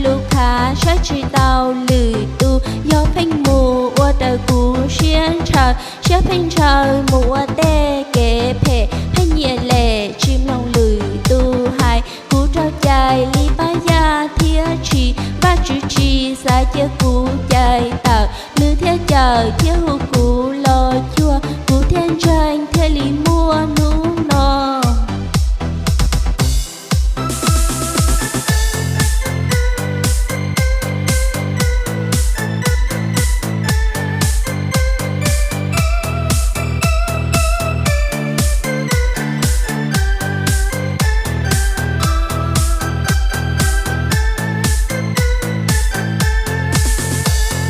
lus khav saib tsis taus lwm tus, yog pheej mus ua raws kuv siab ntshaw, siab pheej ntshaw mus ua tej kev phem, pheej nyiam lem tsis mloog lwm tus hais. Kuv raug cais li pab yaj thiab tshis, Vajtswv tsis xav cia kuv cais tawm, nws thiaj cawm thiab hu kuv los cuag, kuv thiaj ntseeg thiaj li muaj hnub no.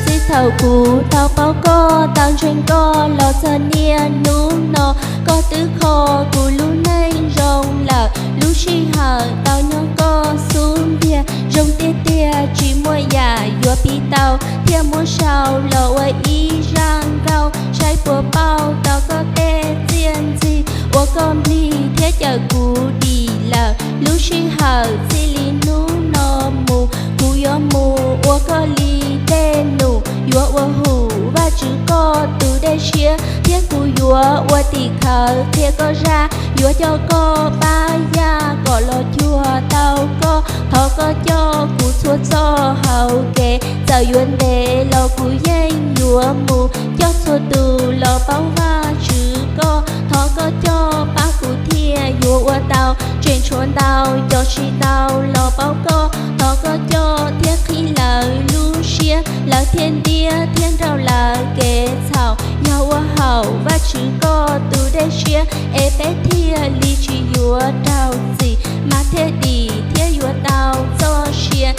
Txij thaum kuv tau paub koj, tau ntseeg koj los txog niaj hnub no, koj twb kho kuv lub neej zoo lawm. Lub sij hawm tau nyob koj xub ntiag, zoo tiag tiag tsis muaj yam yuav piv tau, thiaj muab sau los ua ib zaj nkauj. Saib puas paub tau koj tej txiaj ntsig, ua koj nplig thiab cawm kuv dim lawm. Lub sij hawm txij li hnub no mus, kuv yuav mus ua koj li tej num, yuav ua hum Vajtswv koj tus dej siab, thiab kuv yuav ua tim khawv qhia koj zaj, yuav coj koj pab yaj kom los cuag tau koj. Thov koj coj kuv txhua txoj hauv kev, txawm yuav ntev los kuv yeej yuav mus, coj txhua tus los paub Vajtswv koj. Thov koj coj pab kuv thiaj yuav ua tau, tseem tshuav ntau cov tsis tau los paub koj. Thov koj coj thiab qhib lawv lub siab, lawv thiaj ntiab thiab nrauj lawv kev txhaum. Yog ua haum Vajtswv koj tus dej siab, es peb thiaj li tsis yuav raug txim, mas thiaj dim thiab yuav tau txoj sia.